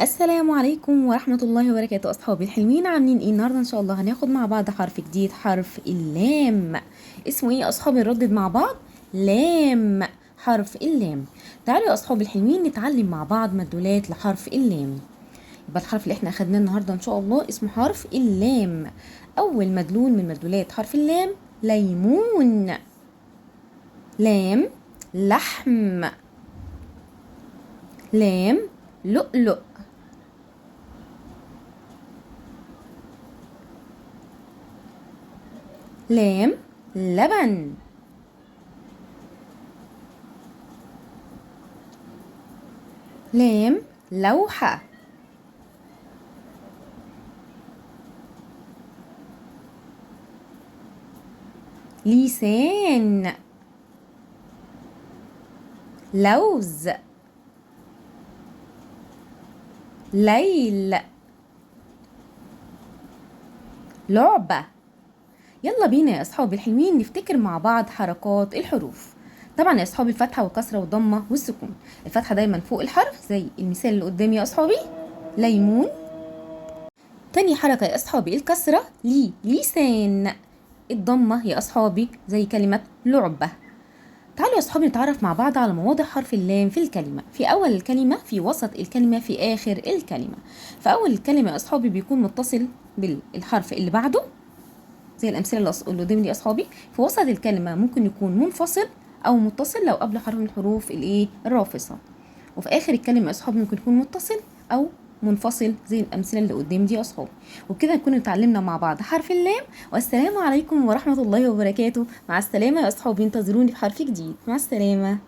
السلام عليكم ورحمة الله وبركاته. أصحابي الحلوين عاملين ايه النهاردة؟ ان شاء الله هناخد مع بعض حرف جديد، حرف اللام. اسمه ايه يا أصحابي؟ نردد مع بعض: لام، حرف اللام. تعالوا يا أصحابي الحلوين نتعلم مع بعض مدلولات لحرف اللام. يبقى الحرف اللي احنا أخدناه النهاردة ان شاء الله اسمه حرف اللام. أول مدلول من مدلولات حرف اللام: ليمون، لام لحم، لام لؤلؤ، لام لبن، لام لوحة، لسان، لوز، ليل، لعبة. يلا بينا يا أصحابي الحلوين نفتكر مع بعض حركات الحروف. طبعا يا أصحابي الفتحة والكسرة والضمة والسكون. الفتحة دايما فوق الحرف زي المثال اللي قدامي يا أصحابي، ليمون. تاني حركة يا أصحابي الكسرة، لي لسان. الضمة يا أصحابي زي كلمة لعبة. تعالوا يا أصحابي نتعرف مع بعض على مواضع حرف اللام في الكلمة. في أول الكلمة، في وسط الكلمة، في آخر الكلمة. في أول الكلمة يا أصحابي بيكون متصل بالحرف اللي بعده زي الأمثلة اللي قدامي دي يا أصحابي. في وسط الكلمة ممكن يكون منفصل أو متصل لو قبل حرف من حروف الإيه الرافصة. وفي آخر الكلمة يا أصحابي ممكن يكون متصل أو منفصل زي الأمثلة اللي قدامي دي يا أصحابي. وبكده نكون اتعلمنا مع بعض حرف اللام. والسلام عليكم ورحمة الله وبركاته. مع السلامة يا أصحابي، انتظروني في حرف جديد. مع السلامة.